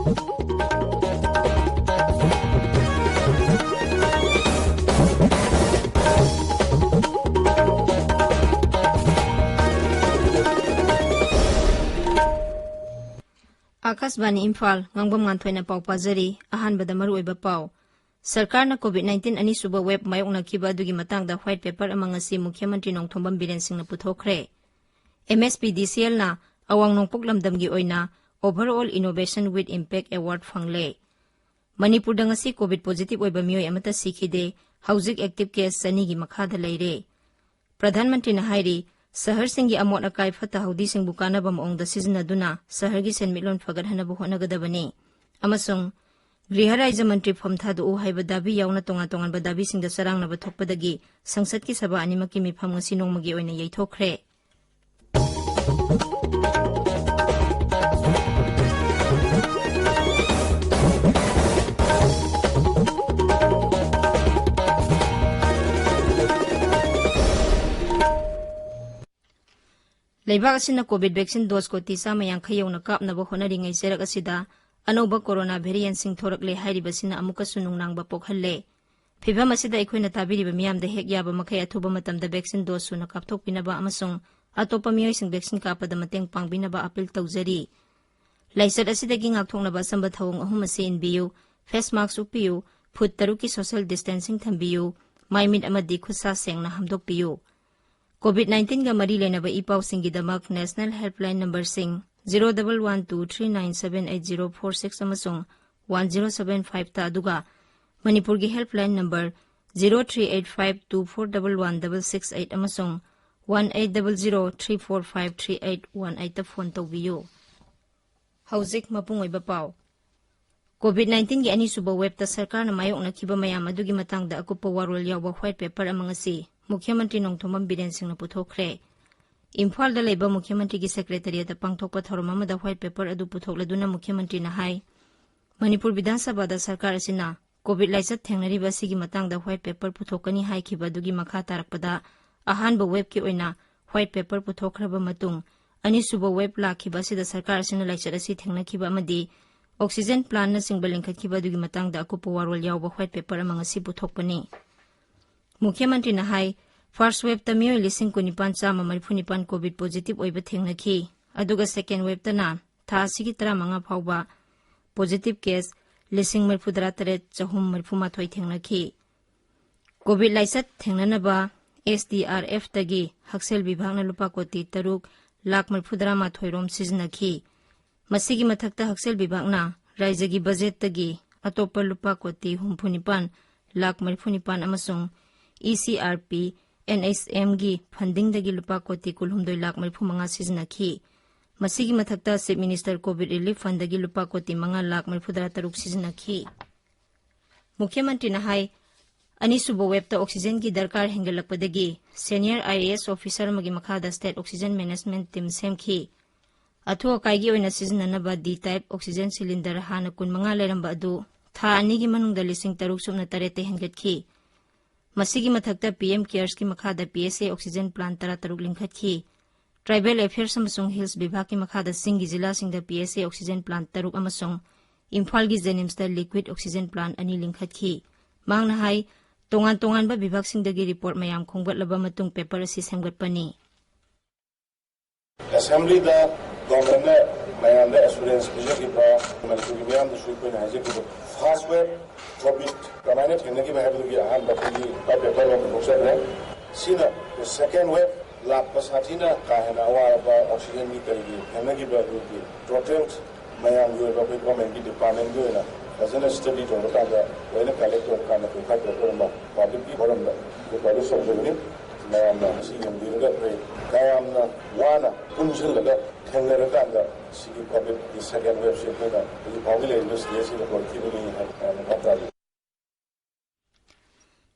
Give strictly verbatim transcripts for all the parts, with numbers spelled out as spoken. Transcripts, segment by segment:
ꯑꯥꯀꯥꯁꯕꯥꯅꯤ ꯏꯝꯐꯥꯜ, ꯉꯥꯡꯕꯝ ꯉꯥꯟꯊꯣꯏꯅ ꯄꯥꯎ ꯄꯥꯖꯔꯤ꯫ ꯑꯍꯥꯟꯕꯗ ꯃꯔꯨꯑꯣꯏꯕ ꯄꯥꯎ꯫ ꯁꯔꯀꯥꯔꯅ COVID nineteen ꯑꯅꯤꯁꯨꯕ wave ꯃꯥꯌꯣꯛꯅꯈꯤꯕ ꯑꯗꯨꯒꯤ ꯃꯇꯥꯡꯗ white paper ꯑꯃ ꯉꯁꯤ ꯃꯨꯈ꯭ꯌ ꯃꯟꯇ꯭ꯔꯤ ꯅꯣꯡꯊꯣꯝꯕꯝ ꯕꯤꯔꯦꯟ ꯁꯤꯡꯅ ꯄꯨꯊꯣꯛꯈ꯭ꯔꯦ꯫ MSPDCLꯅ ꯑꯋꯥꯡ ꯅꯣꯡꯄꯣꯛ ꯂꯝꯗꯝꯒꯤ ꯑꯣꯏꯅ Overall Innovation with Impact Award ꯐꯪꯂꯦ꯫ ꯃꯅꯤꯄꯨꯔꯗ ꯉꯁꯤ COVID positive ꯑꯣꯏꯕ ꯃꯤꯑꯣꯏ ꯑꯃꯠꯇ ꯁꯤꯈꯤꯗꯦ꯫ ꯍꯧꯖꯤꯛ active case ꯆꯅꯤꯒꯤ ꯃꯈꯥꯗ ꯂꯩꯔꯦ꯫ ꯄ꯭ꯔꯙꯥꯟ ꯃꯟꯇ꯭ꯔꯤꯅ ꯍꯥꯏꯔꯤ, ꯁꯍꯔꯁꯤꯡꯒꯤ ꯑꯃꯣꯠ ꯑꯀꯥꯏ ꯐꯠꯇ ꯍꯥꯎꯗꯤꯁꯤꯡꯕꯨ ꯀꯥꯟꯅꯕ ꯃꯑꯣꯡꯗ ꯁꯤꯖꯤꯟꯅꯗꯨꯅ ꯁꯍꯔꯒꯤ ꯁꯦꯟꯃꯤꯠꯂꯣꯟ ꯐꯒꯠꯍꯟꯅꯕ ꯍꯣꯠꯅꯒꯗꯕꯅꯤ ꯑꯃꯁꯨꯡ ꯒ꯭ꯔꯤꯍ ꯔꯥꯖ꯭ꯌ ꯃꯟꯇ꯭ꯔꯤ ꯐꯝ ꯊꯥꯗꯣꯛꯎ ꯍꯥꯏꯕ ꯗꯥꯕꯤ ꯌꯥꯎꯅ ꯇꯣꯉꯥꯟ ꯇꯣꯉꯥꯟꯕ ꯗꯥꯕꯤꯁꯤꯡꯗ ꯆꯔꯥꯡꯅꯕ ꯊꯣꯛꯄꯗꯒꯤ ꯁꯪꯁꯠꯀꯤ ꯁꯚꯥ ꯑꯅꯤꯃꯛꯀꯤ ꯃꯤꯐꯝ ꯉꯁꯤ ꯅꯣꯡꯃꯒꯤ ꯑꯣꯏꯅ ꯌꯩꯊꯣꯛꯈ꯭ꯔꯦ꯫ ꯂꯩꯕꯥꯛ ꯑꯁꯤꯅ COVID vaccine dose ꯀꯣꯇꯤ ꯆꯥꯝꯃ ꯌꯥꯡꯈꯩ ꯌꯧꯅ ꯀꯥꯞꯅꯕ ꯍꯣꯠꯅꯔꯤꯉꯩ ꯆꯩꯔꯛ ꯑꯁꯤꯗ ꯑꯅꯧꯕ corona variantꯁꯤꯡ ꯊꯣꯔꯛꯂꯦ ꯍꯥꯏꯔꯤꯕꯁꯤꯅ ꯑꯃꯨꯛꯀꯁꯨ ꯅꯨꯡꯅꯥꯡꯕ ꯄꯣꯛꯍꯜꯂꯦ꯫ ꯐꯤꯚꯝ ꯑꯁꯤꯗ ꯑꯩꯈꯣꯏꯅ ꯇꯥꯕꯤꯔꯤꯕ ꯃꯤꯌꯥꯝꯗ ꯍꯦꯛ ꯌꯥꯕ ꯃꯈꯩ ꯑꯊꯨꯕ ꯃꯇꯝꯗ vaccine dose ꯁꯨꯅ ꯀꯥꯞꯊꯣꯛꯄꯤꯅꯕ ꯑꯃꯁꯨꯡ ꯑꯇꯣꯞꯄ ꯃꯤꯑꯣꯏꯁꯤꯡ vaccine ꯀꯥꯞꯄꯗ ꯃꯇꯦꯡ ꯄꯥꯡꯕꯤꯅꯕ appeal ꯇꯧꯖꯔꯤ꯫ ꯂꯥꯏꯆꯠ ꯑꯁꯤꯗꯒꯤ ꯉꯥꯛꯊꯣꯛꯅꯕ ꯑꯆꯝꯕ ꯊꯧꯑꯣꯡ ꯑꯍꯨꯝ ꯑꯁꯤ ꯏꯟꯕꯤꯌꯨ: face mask ꯎꯞꯄꯤꯌꯨ, ꯐꯨꯠ ꯇꯔꯨꯛꯀꯤ social distancing ꯊꯝꯕꯤꯌꯨ, ꯃꯥꯏ ꯃꯤꯠ ꯑꯃꯗꯤ ꯈꯨꯠ ꯁꯥ ꯁꯦꯡꯅ ꯍꯥꯝꯗꯣꯛꯄꯤꯌꯨ꯫ COVID nineteen ꯒ ꯃꯔꯤ ꯂꯩꯅꯕ E ꯄꯥꯎꯁꯤꯡꯒꯤꯗꯃꯛ national helpline numberꯁꯤꯡ zero double one two three nine seven eight zero four six ꯑꯃꯁꯨꯡ one zero seven five ꯇ, ꯑꯗꯨꯒ ꯃꯅꯤꯄꯨꯔꯒꯤ helpline number zero three eight five two four double one double six eight ꯑꯃꯁꯨꯡ one eight double zero three four five three eight one eight ꯇ phone ꯇꯧꯕꯤꯌꯨ꯫ ꯍꯧꯖꯤꯛ ꯃꯄꯨꯡ ꯑꯣꯏꯕ ꯄꯥꯎ꯫ COVID nineteen ꯒꯤ ꯑꯅꯤꯁꯨꯕ waveꯇ ꯁꯔꯀꯥꯔꯅ ꯃꯥꯌꯣꯛꯅꯈꯤꯕ ꯃꯌꯥꯝ ꯑꯗꯨꯒꯤ ꯃꯇꯥꯡꯗ ꯑꯀꯨꯞꯄ ꯋꯥꯔꯣꯜ ꯌꯥꯎꯕ white paper ꯑꯃ ꯉꯁꯤ ꯃꯨꯈ꯭ꯌ ꯃꯟꯇ꯭ꯔꯤ ꯅꯣꯡꯊꯣꯝꯕꯝ ꯕꯤꯔꯦꯟ ꯁꯤꯡꯅ ꯄꯨꯊꯣꯛꯈ꯭ꯔꯦ꯫ ꯏꯝꯐꯥꯜꯗ ꯂꯩꯕ ꯃꯨꯈ꯭ꯌ ꯃꯟꯇ꯭ꯔꯤꯒꯤ secretariatꯇ ꯄꯥꯡꯊꯣꯛꯄ ꯊꯧꯔꯝ ꯑꯃꯗ white paper ꯑꯗꯨ ꯄꯨꯊꯣꯛꯂꯗꯨꯅ ꯃꯨꯈ꯭ꯌ ꯃꯟꯇ꯭ꯔꯤꯅ ꯍꯥꯏ, ꯃꯅꯤꯄꯨꯔ ꯕꯤꯙꯥꯟ ꯁꯚꯥꯗ ꯁꯔꯀꯥꯔ ꯑꯁꯤꯅ COVID ꯂꯥꯏꯆꯠ ꯊꯦꯡꯅꯔꯤꯕ ꯑꯁꯤꯒꯤ ꯃꯇꯥꯡꯗ white paper ꯄꯨꯊꯣꯛꯀꯅꯤ ꯍꯥꯏꯈꯤꯕ ꯑꯗꯨꯒꯤ ꯃꯈꯥ ꯇꯥꯔꯛꯄꯗ ꯑꯍꯥꯟꯕ waveꯀꯤ ꯑꯣꯏꯅ white paper ꯄꯨꯊꯣꯛꯈ꯭ꯔꯕ ꯃꯇꯨꯡ, ꯑꯅꯤꯁꯨꯕ wave ꯂꯥꯛꯈꯤꯕ ꯑꯁꯤꯗ ꯁꯔꯀꯥꯔ ꯑꯁꯤꯅ ꯂꯥꯏꯆꯠ ꯑꯁꯤ ꯊꯦꯡꯅꯈꯤꯕ ꯑꯃꯗꯤ ꯑꯣꯛꯁꯤꯖꯦꯟ ꯄ꯭ꯂꯥꯟꯅꯆꯤꯡꯕ ꯂꯤꯡꯈꯠꯈꯤꯕ ꯑꯗꯨꯒꯤ ꯃꯇꯥꯡꯗ ꯑꯀꯨꯞꯄ ꯋꯥꯔꯣꯜ ꯌꯥꯎꯕ ꯋꯥꯏꯠ ꯄꯦꯄꯔ ꯑꯃ ꯉꯁꯤ ꯄꯨꯊꯣꯛꯄꯅꯤ꯫ ꯃꯨꯈ꯭ꯌ ꯃꯟꯇ꯭ꯔꯤꯅ ꯍꯥꯏ, ꯐꯥꯔꯁ ꯋꯦꯕꯇ ꯃꯤꯑꯣꯏ ꯂꯤꯁꯤꯡ ꯀꯨꯟ ꯅꯤꯄꯥꯟ ꯆꯥꯝꯃ ꯃꯔꯤꯐꯨ ꯅꯤꯄꯥꯟ ꯀꯣꯚꯤꯗ ꯄꯣꯖꯤꯇꯤꯚ ꯑꯣꯏꯕ ꯊꯦꯡꯅꯈꯤ, ꯑꯗꯨꯒ ꯁꯦꯀꯦꯟ ꯋꯦꯕꯇꯅ ꯊꯥ ꯑꯁꯤꯒꯤ ꯇꯔꯥꯃꯉꯥ ꯐꯥꯎꯕ ꯄꯣꯖꯤꯇꯤꯚ ꯀꯦꯁ ꯂꯤꯁꯤꯡ ꯃꯔꯤꯐꯨ ꯇꯔꯥ ꯇꯔꯦꯠ ꯆꯍꯨꯝ ꯃꯔꯤꯐꯨ ꯃꯥꯊꯣꯏ ꯊꯦꯡꯅꯈꯤ꯫ ꯀꯣꯚꯤꯗ ꯂꯥꯏꯆꯠ ꯊꯦꯡꯅꯅꯕ ꯑꯦꯁ ꯗꯤ ꯑꯥꯔ ꯑꯦꯐꯇꯒꯤ ꯍꯛꯁꯦꯜ ꯕꯤꯚꯥꯒꯅ ꯂꯨꯄꯥ ꯀꯣꯇꯤ ꯇꯔꯨꯛ ꯂꯥꯈ ꯃꯔꯤꯐꯨ ꯇꯔꯥ ꯃꯥꯊꯣꯏ ꯔꯣꯝ ꯁꯤꯖꯤꯟꯅꯈꯤ꯫ ꯃꯁꯤꯒꯤ ꯃꯊꯛꯇ ꯍꯛꯁꯦꯜ ꯕꯤꯚꯥꯒꯅ ꯔꯥꯏꯖ꯭ꯌꯒꯤ ꯕꯖꯦꯠꯇꯒꯤ ꯑꯇꯣꯞꯄ ꯂꯨꯄꯥ ꯀꯣꯇꯤ ꯍꯨꯝꯐꯨ ꯅꯤꯄꯥꯟ ꯂꯥꯈ ꯃꯔꯤꯐꯨ ꯅꯤꯄꯥꯟ ꯑꯃꯁꯨꯡ E C R P, and H ꯑꯦꯝꯒꯤ ꯐꯟꯗꯤꯡꯗꯒꯤ ꯂꯨꯄꯥ ꯀꯣꯇꯤ ꯀꯨꯟꯍꯨꯝꯗꯣꯏ ꯂꯥꯈ ꯃꯔꯤꯐꯨ ꯃꯉꯥ ꯁꯤꯖꯤꯟꯅꯈꯤ꯫ ꯃꯁꯤꯒꯤ ꯃꯊꯛꯇ ꯆꯤꯐ ꯃꯤꯅꯤꯁꯇꯔ ꯀꯣꯚꯤꯗ ꯔꯤꯂꯤꯐ ꯐꯟꯗꯒꯤ ꯂꯨꯄꯥ ꯀꯣꯇꯤ ꯃꯉꯥ ꯂꯥꯈ ꯃꯔꯤꯐꯨ ꯇꯔꯥ ꯇꯔꯨꯛ ꯁꯤꯖꯤꯟꯅꯈꯤ꯫ ꯃꯨꯈ꯭ꯌ ꯃꯟꯇ꯭ꯔꯤꯅ ꯍꯥꯏ, ꯑꯅꯤꯁꯨꯕ ꯋꯦꯕꯇ ꯑꯣꯛꯁꯤꯖꯦꯟꯒꯤ ꯗꯔꯀꯥꯔ ꯍꯦꯟꯒꯠꯂꯛꯄꯗꯒꯤ senior I A S officer ꯑꯃꯒꯤ ꯃꯈꯥꯗ ꯁ꯭ꯇꯦꯠ ꯑꯣꯛꯁꯤꯖꯦꯟ ꯃꯦꯅꯦꯖꯃꯦꯟꯠ ꯇꯤꯝ ꯁꯦꯝꯈꯤ꯫ ꯑꯊꯨ ꯑꯀꯥꯏꯒꯤ ꯑꯣꯏꯅ ꯁꯤꯖꯤꯟꯅꯅꯕ ꯗꯤ ꯇꯥꯏꯞ ꯑꯣꯛꯁꯤꯖꯦꯟ ꯁꯤꯂꯤꯟꯗꯔ ꯍꯥꯟꯅ ꯀꯨꯟꯃꯉꯥ ꯂꯩꯔꯝꯕ ꯑꯗꯨ ꯊꯥ ꯑꯅꯤꯒꯤ ꯃꯅꯨꯡꯗ ꯂꯤꯁꯤꯡ ꯇꯔꯨꯛ ꯁꯨꯞꯅ ꯇꯔꯦꯠꯇ ꯍꯦꯟꯒꯠꯈꯤ꯫ ꯃꯁꯤꯒꯤ ꯃꯊꯛꯇ ꯄꯤ ꯑꯦꯝ ꯀꯦꯌꯔꯁꯀꯤ ꯃꯈꯥꯗ ꯄꯤ ꯑꯦꯁ ꯑꯦ ꯑꯣꯛꯁꯤꯖꯦꯟ ꯄ꯭ꯂꯥꯟ ꯇꯔꯥ ꯇꯔꯨꯛ ꯂꯤꯡꯈꯠꯈꯤ꯫ ꯇ꯭ꯔꯥꯏꯕꯦꯜ ꯑꯦꯐꯤꯌꯔꯁ ꯑꯃꯁꯨꯡ ꯍꯤꯜꯁ ꯕꯤꯚꯥꯒꯀꯤ ꯃꯈꯥꯗ ꯆꯤꯡꯒꯤ ꯖꯤꯂꯥꯁꯤꯡꯗ ꯄꯤ ꯑꯦꯁ ꯑꯦ ꯑꯣꯛꯁꯤꯖꯦꯟ ꯄ꯭ꯂꯥꯟ ꯇꯔꯨꯛ ꯑꯃꯁꯨꯡ ꯏꯝꯐꯥꯜꯒꯤ ꯖꯦꯅꯤꯝꯁꯇ ꯂꯤꯀ꯭ꯋꯤꯗ ꯑꯣꯛꯁꯤꯖꯦꯟ ꯄ꯭ꯂꯥꯟ ꯑꯅꯤ ꯂꯤꯡꯈꯠꯈꯤ꯫ ꯃꯍꯥꯛꯅ ꯍꯥꯏ, ꯇꯣꯉꯥꯟ ꯇꯣꯉꯥꯟꯕ ꯕꯤꯚꯥꯒꯁꯤꯡꯗꯒꯤ ꯔꯤꯄꯣꯔꯠ ꯃꯌꯥꯝ ꯈꯣꯝꯒꯠꯂꯕ ꯃꯇꯨꯡ ꯄꯦꯄꯔ ꯑꯁꯤ ꯁꯦꯝꯒꯠꯄꯅꯤ꯫ ꯑꯦꯁꯦꯝꯕ꯭ꯂꯤꯗ ꯒꯚꯔꯅꯔꯅ ꯃꯌꯥꯝꯗ ꯑꯦꯁꯨꯔꯦꯟꯁ ꯄꯤꯖꯈꯤꯕ ꯃꯅꯤꯄꯨꯔꯒꯤ ꯃꯤꯌꯥꯝꯗꯁꯨ ꯑꯩꯈꯣꯏꯅ ꯍꯥꯏꯖꯈꯤꯕ ꯐꯥꯔꯁ ꯋꯦꯕ ꯀꯣꯚꯤꯗ ꯀꯃꯥꯏꯅ ꯊꯦꯡꯅꯈꯤꯕ ꯍꯥꯏꯕꯗꯨꯒꯤ ꯑꯍꯥꯟꯕ ꯑꯩꯈꯣꯏꯒꯤ ꯋꯥꯏꯠ ꯄꯦꯄꯔ ꯑꯃ ꯄꯨꯊꯣꯛꯆꯈ꯭ꯔꯦ꯫ ꯁꯤꯅ ꯁꯦꯀꯦꯟ ꯋꯦꯕ ꯂꯥꯛꯄ ꯁꯥꯊꯤꯅ ꯀꯥ ꯍꯦꯟꯅ ꯑꯋꯥꯕ ꯑꯣꯛꯁꯤꯖꯦꯟꯒꯤ ꯀꯔꯤꯒꯤ ꯊꯦꯡꯅꯈꯤꯕ ꯑꯗꯨꯒꯤ ꯇꯣꯇꯦꯜ ꯃꯌꯥꯝꯒꯤ ꯑꯣꯏꯕ ꯑꯩꯈꯣꯏ ꯒꯣꯔꯃꯦꯟꯒꯤ ꯗꯤꯄꯥꯔꯠꯃꯦꯟꯒꯤ ꯑꯣꯏꯅ ꯐꯖꯅ ꯁ꯭ꯇꯗꯤ ꯇꯧꯔꯀꯥꯟꯗ ꯂꯣꯏꯅ ꯀꯂꯦꯛ ꯇꯧꯔꯀꯥꯟꯗ ꯑꯩꯈꯣꯏ ꯋꯥꯏꯠ ꯄꯦꯄꯔ ꯑꯃ ꯄꯕ꯭ꯂꯤꯛꯀꯤ ꯐꯣꯔꯝꯗ ꯑꯩꯈꯣꯏ ꯄꯕ꯭ꯂꯤꯁ ꯇꯧꯖꯕꯅꯤ꯫ ꯃꯌꯥꯝꯅ ꯃꯁꯤ ꯌꯦꯡꯕꯤꯔꯒ ꯑꯩꯈꯣꯏ ꯀꯌꯥꯝꯅ ꯋꯥꯅ ꯄꯨꯟꯁꯤꯜꯂꯒ ꯊꯦꯡꯅꯔꯀꯥꯟꯗ ꯁꯤꯒꯤ ꯀꯣꯚꯤꯗꯀꯤ ꯁꯦꯀꯦꯟ ꯋꯦꯕꯁꯤ ꯑꯩꯈꯣꯏꯅ ꯍꯧꯖꯤꯛ ꯐꯥꯎꯒꯤ ꯂꯩꯔꯤꯕ ꯁ꯭ꯇꯦꯖꯁꯤꯗ ꯂꯣꯏꯈꯤꯕꯅꯤ ꯍꯥꯏꯅ ꯃꯌꯥꯝꯅ ꯚꯥꯞ ꯇꯥꯕꯤꯌꯨ꯫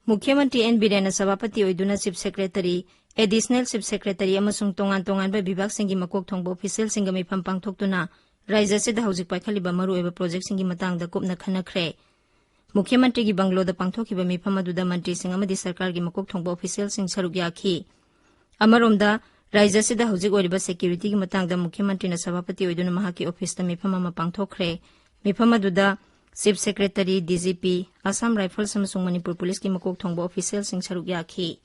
ꯃꯨꯈ꯭ꯌ ꯃꯟꯇ꯭ꯔꯤ ꯑꯦꯟ ꯕꯤꯔꯦꯟꯅ ꯁꯚꯥꯄꯇꯤ ꯑꯣꯏꯗꯨꯅ chief secretary, additional chief secretary ꯑꯃꯁꯨꯡ ꯇꯣꯉꯥꯟ ꯇꯣꯉꯥꯟꯕ ꯕꯤꯚꯥꯒꯁꯤꯡꯒꯤ ꯃꯀꯣꯛ ꯊꯣꯡꯕ ꯑꯣꯐꯤꯁꯤꯌꯦꯜꯁꯤꯡꯒ ꯃꯤꯐꯝ ꯄꯥꯡꯊꯣꯛꯇꯨꯅ ꯔꯥꯖ꯭ꯌ ꯑꯁꯤꯗ ꯍꯧꯖꯤꯛ ꯄꯥꯏꯈꯠꯂꯤꯕ ꯃꯔꯨꯑꯣꯏꯕ ꯄ꯭ꯔꯣꯖꯦꯛꯁꯤꯡꯒꯤ ꯃꯇꯥꯡꯗ ꯀꯨꯞꯅ ꯈꯟꯅꯈ꯭ꯔꯦ꯫ ꯃꯨꯈ꯭ꯌ ꯃꯟꯇ꯭ꯔꯤꯒꯤ ꯕꯪꯒꯂꯣꯗ ꯄꯥꯡꯊꯣꯛꯈꯤꯕ ꯃꯤꯐꯝ ꯑꯗꯨꯗ ꯃꯟꯇ꯭ꯔꯤꯁꯤꯡ ꯑꯃꯗꯤ ꯁꯔꯀꯥꯔꯒꯤ ꯃꯀꯣꯛ ꯊꯣꯡꯕ ꯑꯣꯐꯤꯁꯤꯌꯦꯜꯁꯤꯡ ꯁꯔꯨꯛ ꯌꯥꯈꯤ꯫ ꯑꯃꯔꯣꯝꯗ, ꯔꯥꯖ꯭ꯌ ꯑꯁꯤꯗ ꯍꯧꯖꯤꯛ ꯑꯣꯏꯔꯤꯕ ꯁꯦꯀ꯭ꯌꯨꯔꯤꯇꯤꯒꯤ ꯃꯇꯥꯡꯗ ꯃꯨꯈ꯭ꯌ ꯃꯟꯇ꯭ꯔꯤꯅ ꯁꯚꯥꯄꯇꯤ ꯑꯣꯏꯗꯨꯅ ꯃꯍꯥꯛꯀꯤ ꯑꯣꯐꯤꯁꯇ ꯃꯤꯐꯝ ꯑꯃ ꯄꯥꯡꯊꯣꯛꯈ꯭ꯔꯦ꯫ ꯃꯤꯐꯝ ꯑꯗꯨꯗ Chief Secretary, D G P, Assam Rifles ꯑꯃꯁꯨꯡ ꯃꯅꯤꯄꯨꯔ ꯄꯨꯂꯤꯁꯀꯤ ꯃꯀꯣꯛ ꯊꯣꯡꯕ ꯑꯣꯐꯤꯁꯤꯌꯦꯜꯁꯤꯡ ꯁꯔꯨꯛ ꯌꯥꯈꯤ꯫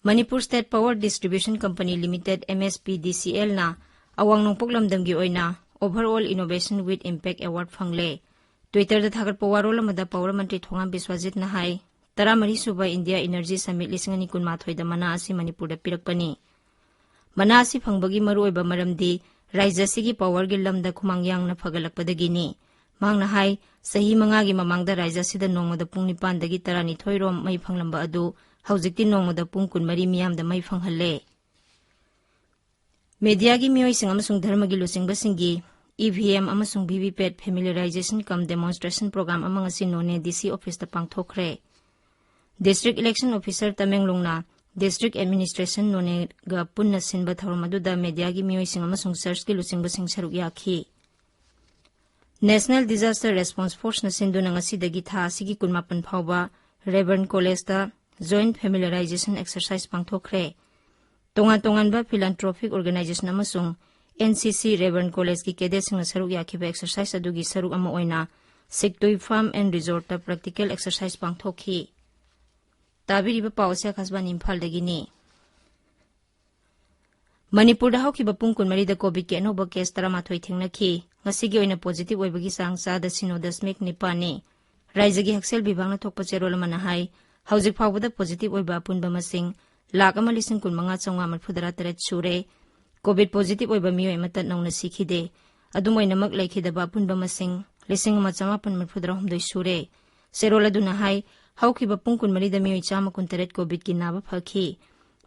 Manipur State Power Distribution Company Limited, M S P D C L ꯅ ꯑꯋꯥꯡ ꯅꯣꯡꯄꯣꯛ ꯂꯝꯗꯝꯒꯤ ꯑꯣꯏꯅ Overall Innovation with Impact Award ꯐꯪꯂꯦ꯫ Twitter ꯗ ꯊꯥꯒꯠꯄ ꯋꯥꯔꯣꯜ ꯑꯃꯗ ꯄꯥꯋꯔ ꯃꯟꯇ꯭ꯔꯤ ꯊꯣꯉꯥꯝ ꯕꯤꯁ꯭ꯋꯖꯤꯠꯅ ꯍꯥꯏ, ꯇꯔꯥꯃꯔꯤ ꯁꯨꯕ India Energy Summit ꯂꯤꯁꯤꯡ ꯑꯅꯤ ꯀꯨꯟꯃꯥꯊꯣꯏꯗ ꯃꯅꯥ ꯑꯁꯤ ꯃꯅꯤꯄꯨꯔꯗ ꯄꯤꯔꯛꯄꯅꯤ꯫ ꯃꯅꯥ ꯑꯁꯤ ꯐꯪꯕꯒꯤ ꯃꯔꯨꯑꯣꯏꯕ ꯃꯔꯝꯗꯤ ꯔꯥꯖ꯭ꯌ ꯑꯁꯤꯒꯤ ꯄꯥꯋꯔꯒꯤ ꯂꯝꯗ ꯈꯨꯃꯥꯡ ꯌꯥꯡꯅ ꯐꯒꯠꯂꯛꯄꯗꯒꯤꯅꯤ꯫ ꯃꯍꯥꯛꯅ ꯍꯥꯏ, ꯆꯍꯤ ꯃꯉꯥꯒꯤ ꯃꯃꯥꯡꯗ ꯔꯥꯖ꯭ꯌ ꯑꯁꯤꯗ ꯅꯣꯡꯃꯗ ꯄꯨꯡ ꯅꯤꯄꯥꯟꯗꯒꯤ ꯇꯔꯥꯅꯤꯊꯣꯏ ꯔꯣꯝ ꯃꯩ ꯐꯪꯂꯝꯕ ꯑꯗꯨ ꯍꯧꯖꯤꯛꯇꯤ ꯅꯣꯡꯃꯗ ꯄꯨꯡ ꯀꯨꯟꯃꯔꯤ ꯃꯤꯌꯥꯝꯗ ꯃꯩ ꯐꯪꯍꯜꯂꯦ꯫ ꯃꯦꯗꯤꯌꯥꯒꯤ ꯃꯤꯑꯣꯏꯁꯤꯡ ꯑꯃꯁꯨꯡ ꯙꯔꯃꯒꯤ ꯂꯨꯆꯤꯡꯕꯁꯤꯡꯒꯤ E V M ꯑꯃꯁꯨꯡ V V P A T Familiarization cum Demonstration Program ꯑꯃ ꯉꯁꯤ ꯅꯣꯅꯦ D C ꯑꯣꯐꯤꯁꯇ ꯄꯥꯡꯊꯣꯛꯈ꯭ꯔꯦ꯫ District Election Officer ꯇꯃꯦꯡꯂꯣꯡꯅ District Administration ꯅꯣꯅꯦꯒ ꯄꯨꯟꯅ ꯁꯤꯟꯕ ꯊꯧꯔꯝ ꯑꯗꯨꯗ ꯃꯦꯗꯤꯌꯥꯒꯤ ꯃꯤꯑꯣꯏꯁꯤꯡ ꯑꯃꯁꯨꯡ ꯆꯔꯆꯀꯤ ꯂꯨꯆꯤꯡꯕꯁꯤꯡ ꯁꯔꯨꯛ ꯌꯥꯈꯤ꯫ National Disaster Response Force ꯅ ꯁꯤꯟꯗꯨꯅ ꯉꯁꯤꯗꯒꯤ ꯊꯥ ꯑꯁꯤꯒꯤ ꯀꯨꯟꯃꯥꯄꯟ ꯐꯥꯎꯕ Rayburn College ꯇ Joint Familiarization Exercise ꯄꯥꯡꯊꯣꯛꯈ꯭ꯔꯦ꯫ ꯇꯣꯉꯥꯟ ꯇꯣꯉꯥꯟꯕ philanthropic organization ꯑꯃꯁꯨꯡ N C C Rayburn College ꯀꯤ cadet ꯁꯤꯡꯅ ꯁꯔꯨꯛ ꯌꯥꯈꯤꯕ exercise ꯑꯗꯨꯒꯤ ꯁꯔꯨꯛ ꯑꯃ ꯑꯣꯏꯅ Siktui Farm and Resort ꯇ practical exercise ꯄꯥꯡꯊꯣꯛꯈꯤ꯫ ꯇꯥꯕꯤꯔꯤꯕ ꯄꯥꯎ ꯑꯁꯤ ꯑꯀꯥꯁꯕꯥꯅꯤ ꯏꯝꯐꯥꯜꯗꯒꯤꯅꯤ꯫ ꯃꯅꯤꯄꯨꯔꯗ ꯍꯧꯈꯤꯕ ꯄꯨꯡ ꯀꯨꯟꯃꯔꯤꯗ COVID ꯀꯤ ꯑꯅꯧꯕ case ꯇꯔꯥꯃꯥꯊꯣꯏ ꯊꯦꯡꯅꯈꯤ꯫ ꯉꯁꯤꯒꯤ ꯑꯣꯏꯅ positive ꯑꯣꯏꯕꯒꯤ ꯆꯥꯡ ꯆꯥꯗ ꯁꯤꯅꯣ ꯗꯁꯃꯤꯛ ꯅꯤꯄꯥꯟꯅꯤ꯫ ꯔꯥꯏꯖꯒꯤ ꯍꯛꯁꯦꯜ ꯕꯤꯚꯥꯒꯅ ꯊꯣꯛꯄ ꯆꯦꯔꯣꯜ ꯑꯃꯅ ꯍꯥꯏ, ꯍꯧꯖꯤꯛ ꯐꯥꯎꯕꯗ positive ꯑꯣꯏꯕ ꯑꯄꯨꯟꯕ ꯃꯁꯤꯡ ꯂꯥꯈ ꯑꯃ ꯂꯤꯁꯤꯡ ꯀꯨꯟꯃꯉꯥ ꯆꯥꯝꯃꯉꯥ ꯃꯔꯤꯐꯨꯇꯔꯥ ꯇꯔꯦꯠ ꯁꯨꯔꯦ꯫ COVID positive ꯑꯣꯏꯕ ꯃꯤꯑꯣꯏ ꯑꯃꯠꯇ ꯅꯧꯅ ꯁꯤꯈꯤꯗꯦ꯫ ꯑꯗꯨꯝ ꯑꯣꯏꯅꯃꯛ, ꯂꯩꯈꯤꯗꯕ ꯑꯄꯨꯟꯕ ꯃꯁꯤꯡ ꯂꯤꯁꯤꯡ ꯑꯃ ꯆꯥꯃꯥꯄꯟ ꯃꯔꯤꯐꯨꯇꯔꯥꯍꯨꯝꯗꯣꯏ ꯁꯨꯔꯦ꯫ ꯆꯦꯔꯣꯜ ꯑꯗꯨꯅ ꯍꯥꯏ, ꯍꯧꯈꯤꯕ ꯄꯨꯡ ꯀꯨꯟꯃꯔꯤꯗ ꯃꯤꯑꯣꯏ ꯆꯥꯝꯃ ꯀꯨꯟꯇꯔꯦꯠ COVID ꯀꯤ ꯅꯥꯕ ꯐꯈꯤ꯫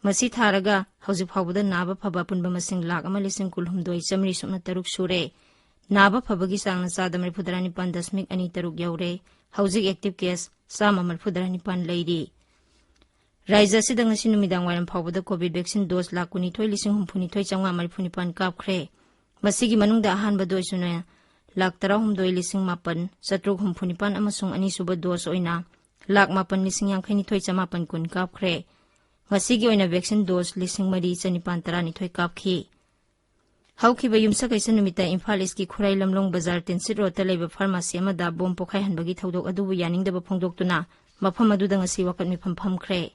ꯃꯁꯤ ꯊꯥꯔꯒ ꯍꯧꯖꯤꯛ ꯐꯥꯎꯕꯗ ꯅꯥꯕ ꯐꯕ ꯑꯄꯨꯟꯕ ꯃꯁꯤꯡ ꯂꯥꯈ ꯑꯃ ꯂꯤꯁꯤꯡ ꯀꯨꯟꯍꯨꯝꯗꯣꯏ ꯆꯥꯃꯔꯤ ꯁꯨꯞꯅ ꯇꯔꯨꯛ ꯁꯨꯔꯦ꯫ ꯅꯥꯕ ꯐꯕꯒꯤ ꯆꯥꯡꯅ ꯆꯥꯗ ꯃꯔꯤꯐꯨꯇꯔꯥ ꯅꯤꯄꯥꯟ ꯗꯁꯃꯤꯛ ꯑꯅꯤ ꯇꯔꯨꯛ ꯌꯧꯔꯦ꯫ ꯍꯧꯖꯤꯛ active case ꯆꯥꯝꯃ ꯃꯔꯤꯐꯨꯇꯔꯥ ꯅꯤꯄꯥꯟ ꯂꯩꯔꯤ꯫ ꯔꯥꯏꯖ꯭ꯌ ꯑꯁꯤꯗ ꯉꯁꯤ ꯅꯨꯃꯤꯗꯥꯡ ꯋꯥꯏꯔꯝ ꯐꯥꯎꯕꯗ COVID vaccine dose ꯂꯥꯈ ꯀꯨꯟꯅꯤꯊꯣꯏ ꯂꯤꯁꯤꯡ ꯍꯨꯝꯐꯨꯅꯤꯊꯣꯏ ꯆꯥꯝꯃꯉꯥ ꯃꯔꯤꯐꯨꯅꯤꯄꯥꯟ ꯀꯥꯞꯈ꯭ꯔꯦ꯫ ꯃꯁꯤꯒꯤ ꯃꯅꯨꯡꯗ ꯑꯍꯥꯟꯕ dose ꯑꯣꯏꯅ ꯂꯥꯈ ꯇꯔꯥꯍꯨꯝꯗꯣꯏ ꯂꯤꯁꯤꯡ ꯃꯥꯄꯟ ꯆꯥꯇ꯭ꯔꯨꯛ ꯍꯨꯝꯐꯨꯅꯤꯄꯥꯟ ꯑꯃꯁꯨꯡ ꯑꯅꯤꯁꯨꯕ dose ꯑꯣꯏꯅ ꯂꯥꯈ ꯃꯥꯄꯟ ꯂꯤꯁꯤꯡ ꯌꯥꯡꯈꯩꯅꯤꯊꯣꯏ ꯆꯥꯃꯥꯄꯟ ꯀꯨꯟ ꯀꯥꯞꯈ꯭ꯔꯦ꯫ ꯉꯁꯤꯒꯤ ꯑꯣꯏꯅ vaccine dose ꯂꯤꯁꯤꯡ ꯃꯔꯤ ꯆꯅꯤꯄꯥꯟ ꯇꯔꯥꯅꯤꯊꯣꯏ ꯀꯥꯞꯈꯤ꯫ ꯍꯧꯈꯤꯕ ꯌꯨꯝꯁꯀꯩꯁ ꯅꯨꯃꯤꯠꯇ ꯏꯝꯐꯥꯜ ꯏꯁꯀꯤ ꯈꯨꯔꯥꯏ ꯂꯝꯂꯣꯡ ꯕꯖꯥꯔ ꯇꯤꯟꯁꯤꯠ ꯔꯣꯗꯇ ꯂꯩꯕ ꯐꯥꯔꯃꯥꯁꯤ ꯑꯃꯗ ꯕꯣꯝ ꯄꯣꯈꯥꯏꯍꯟꯕꯒꯤ ꯊꯧꯗꯣꯛ ꯑꯗꯨꯕꯨ ꯌꯥꯅꯤꯡꯗꯕ ꯐꯣꯡꯗꯣꯛꯇꯨꯅ ꯃꯐꯝ ꯑꯗꯨꯗ ꯉꯁꯤ ꯋꯥꯀꯠ ꯃꯤꯐꯝ ꯐꯝꯈ꯭ꯔꯦ꯫